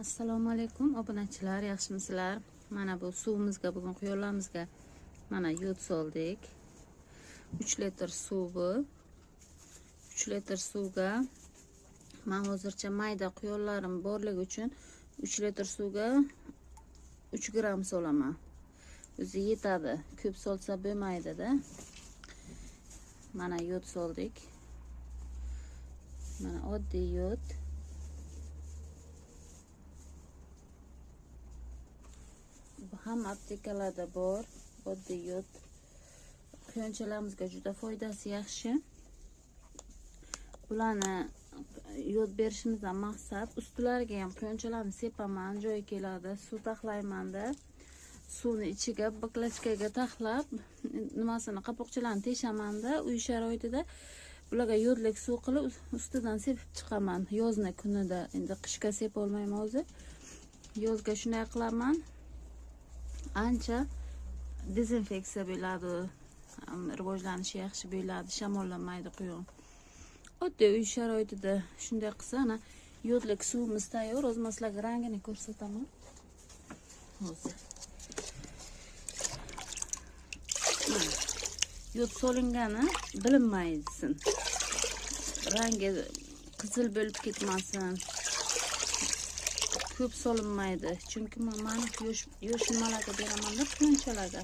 Assalomu alaykum obunachilar, yaxshimisizlar? Mana bu suvimizga bugun quyonlarimizga mana yod soldik. 3 litr suv bu. 3 litr suvga men hozircha mayda quyonlarim borligi uchun 3 litr suvga 3 gram solaman. O'zi yetadi. Ko'p solsa bo'lmaydi-da. Mana yod soldik. Mana oddiy yod. Bu ham aptekalarda bor, oddiy yod. Quyonchalarimizga juda foydasi yaxshi. Bularni yod berishimizdan maqsad ustilariga ham quyonchalarni sepaman, joyi keladi, suv taxlayman-da. Suvni ichiga baklachkaga taxlab, nimasini qapoqchalarni teshaman-da, uy sharoitida bularga yodlik suv qilib ustidan sepib chiqaman. Yozni kunida, endi qishga sepa olmayman o'zi. Yozga shunday qilaman. Ancha dezinfeksiya bo'ladi, rivojlanishi yaxshi bo'ladi, shamollamaydi quyon. Oddiy uy sharoitida shunday qilsa, ana yodlik suvimiz tayyor. O'zim sizlarga rangini ko'rsataman. Hozir. Yod solingani bilinmaysin. Rangi qizil bo'lib ketmasin. Ko'p solinmaydi. Chunki men yosh nimalarga beraman-da, quyonchalarga.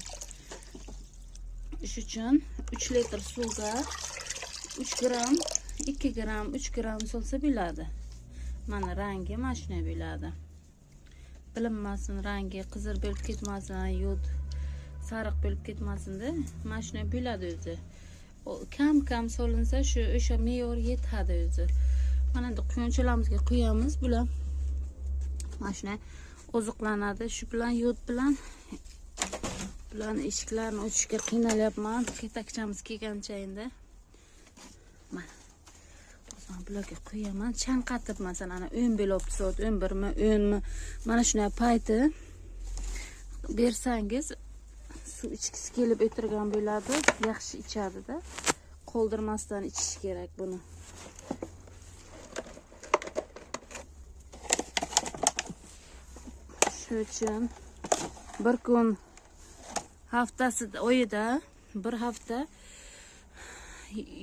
Shuning uchun 3 litr suvga 3 gram, 2 gram, 3 gram solsa bo'ladi. Mana rangi mana shunday bo'ladi. Bilinmasin rangi, qizil bo'lib ketmasin, yod sariq bo'lib ketmasin-da. Mana shunday bo'ladi o'zi. Kam-kam solinsa shu o'sha me'yor yetadi o'zi. Mana endi quyonchalarimizga quyamiz bular. Mana shunday oziqlanadi. Shu bilan yod bilan bularni eshiklarini ochishga qiynalyapman. Ketakchamiz kelgancha endi. Mana o'zim bularga quyaman. Chanqatib masalan ana 10 bo'lib soat 11 mi 10 mi mana shunday payti bersangiz suv ichgisi kelib o'tirgan bo'ladi, yaxshi ichadi-da. Qoldirmasdan ichish kerak buni. Shu uchun bir kun haftasida, oyida bir hafta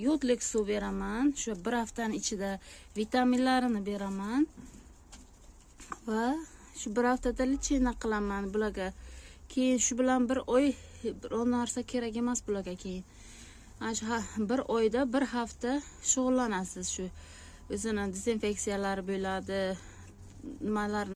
yodlik suv beraman. Shu bir haftaning ichida vitaminlarini beraman va shu bir haftada lechena qilaman bularga. Keyin shu bilan bir oy biror narsa kerak emas bularga keyin. Ana shu bir oyda bir hafta shug'ullanasiz shu. O'zini dezinfeksiyalari bo'ladi, nimalar